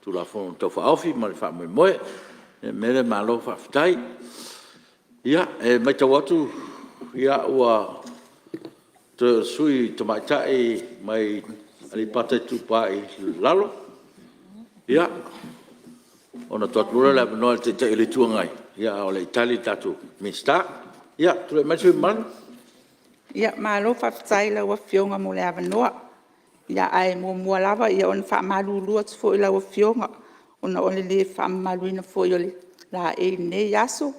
Tulafono Tau Faaofi ma le faamoemoe. O le mea lea malo faafetai. Ia e matau atu ua toe o le sui usufono tamaitai mai Aleipata Itupa i Lalo. Ia, ona tuu atu loa lea o le avanoa i le Taitai o le Itu Agai a o le i tali le tatou Minisita. Ia tulai mai le sui usufono mamalu. Ia malo faafetai i lau Afioga mo le avanoa. Ae muamua lava ona faamalulu atu foi i lau Afioga ona o le le faamamaluina foi o le laei i lenei aso,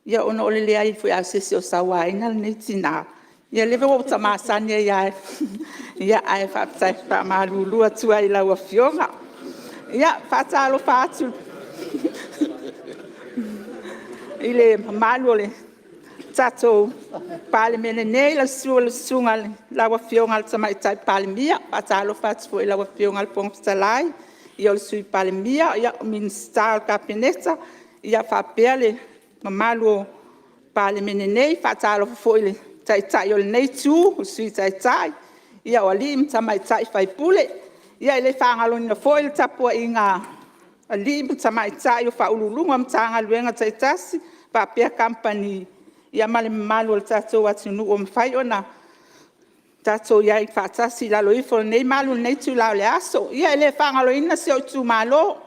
ona o le leai foi lava o se isi o sauaina lenei tina. Ia o lea foi ua ta masani ai lava, ae faamalulu atu ai i lau Afioga. Ia, e faatalofa atu i le mamalu o le tatou Palemene nei, i le susu o lau Afioga i le Tamaitai Palemia. E faatalofa atu foi i lau Afioga i le Fofoga Fetalai, o le Sui Palemia, o Minisita o le Kapeneta faapea le mamalu o le Palemene nei. E faatalofa foi i le Taitai o lenei Itu, le Sui Taitai, o alii ma tamaitai sui usufono. E le faagaloina foi le tapuaiga a alii ma tamaitai o Ofisa Sili o Pulega o Matagaluega taitasi faapea kamupani ma le mamalu o le tatou atunuu ua mafai ona tatou i ai faatasi i lalo ifo o lenei malu i lenei itula o le aso. Ia e le faagaloina si ou itumalo,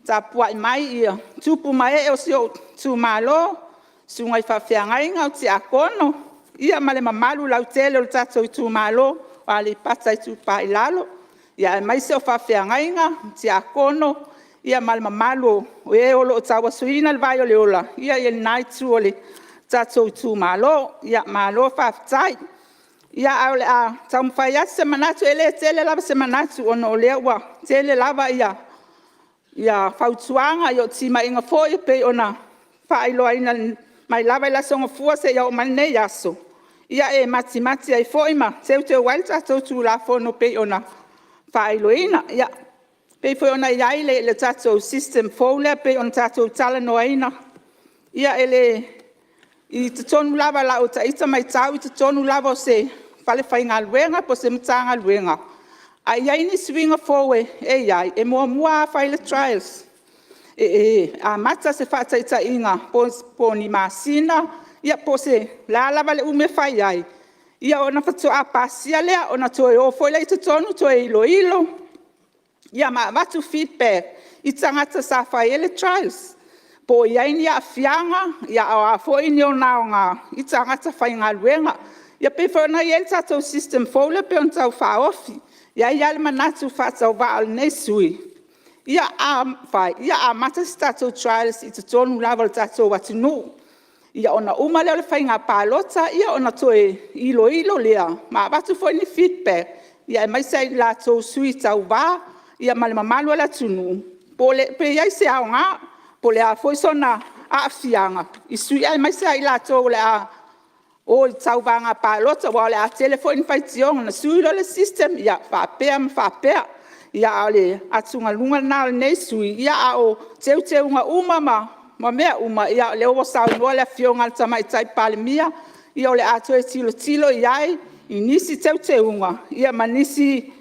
tapuai mai tupu ma ee o si ou itumalo, susuga i faafeagaiga, o tiakono ma le mamalu lautele o le tatou itumalo o Aleipata Itupa i Lalo, aemaise o faafeagaiga, tiakono ma le mamalu o e o lo o tau asuina le vai o le ola i lena itu o le tatou itumalo. Malo faafetai. Ae o le a taumafai atu se manatu, e le tele lava se manatu ona o lea ua tele lava fautuaga, o timaiga foi e pei ona faailoaina mai lava i le Aso Gafua seia oo mai i lenei aso, e matimati ai foi ma teuteu ai le tatou Tulafono e pei ona faailoaina. E pei foi ona i ai le tatou system fou lea e pei ona tatou talanoaina, i totonu lava i lau ita matau i totonu lava o se falefaigaluega po o se Matagaluega, a i ai ni suiga fou e i ai, e muamua lava fai le trials, e amata se faataitaiga po o ni masina po o le a lava le umi e fai ai, ona faatoa pasia lea, ona toe o foi lea i totonu toe iloilo ma avatu feedback i tagata sa fai ai le trials, po o i ai ni aafiaga, a o a foi ni ona aoga i tagata faigaluega. E pei foi ona i ai le tatou system fou lea e pei ona tau faaofi. E i ai lava le manatu faatauvaa o lenei sui usufono, a mafai, ia amata se tatou trials i totonu lava o le tatou atunuu. Ona uma lea o le faiga palota ona toe iloilo lea ma avatu foi ni feedback aemaise ia i latou o sui tauva ma le mamalu o le atunuu pe i ai se aoga, po o le a foi sona aafiaga i sui aemaise lava i latou o le a o i le tauvaga palota aua o le a tele foi ni faitioga na sui loa le system, ia faapea ma faapea. A o le atugaluga lena o lenei sui usufono, a o teuteuga uma ma mea uma, o lea ua saunoa le Afioga i le Tamaitai Palemia, o le a toe tilotilo i ai i nisi teuteuga ma nisi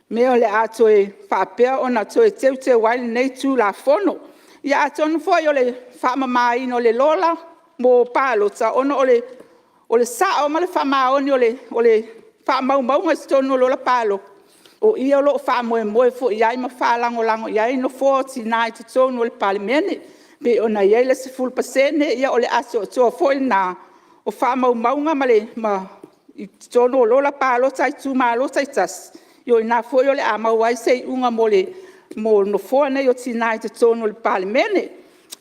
mea o le a toe faapea ona toe teuteu ai lenei Tulafono. Ia atonu foi o le faamamaina o le lola mo palota, ona o le sao ma le faamaoni o le faamaumauga i totonu o lola palota, o i o lo o faamoemoe foi i ai ma faalagolago i ai nofoa o tina i totonu o le Palemene. E pei ona i ai le 10%, o le atoatoa foi lena o faamaumauga i totonu o lola palota a itumalo taitasi, o i ina foi o le a maua ai se iuga mo nofoa nei o tina i totonu o le Palemene.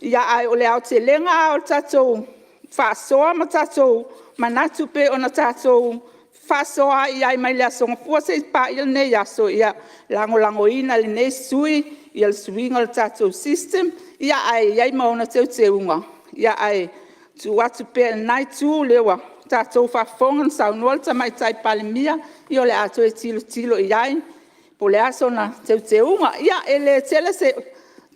Ae o le aotelega lava o le tatou faasoa ma tatou manatu pei ona tatou fefaasoaai ai mai le Aso Gafua seia paia lenei aso, ia e lagolagoina e lenei sui usufono le suiga o le tatou system, ae i ai ma ona teuteuga. Ae tuu atu pea i lena itu, o lea ua tatou faafofoga na saunoa le Tamaitai Palemia, ia o le a toe tilotilo i ai po o le a sona teuteuga. Ia, e le tele se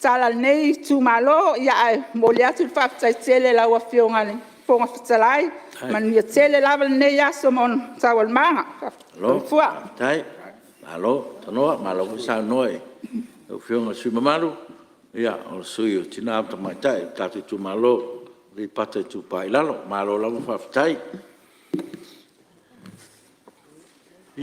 tala a lenei itumalo, ae momoli atu le faafetai tele i lau Afioga i le Fofoga Fetalai. Manuia tele lava lenei aso ma ona taualumaga. Soifua. Malo faafetai, malo tanoa, malo foi saunoa i lau Afioga i le sui usufono mamalu. O le Sui o Tina ma Tamaitai o le tatou Itumalo o Aleipata Itupa i Lalo. Malo lava faafetai.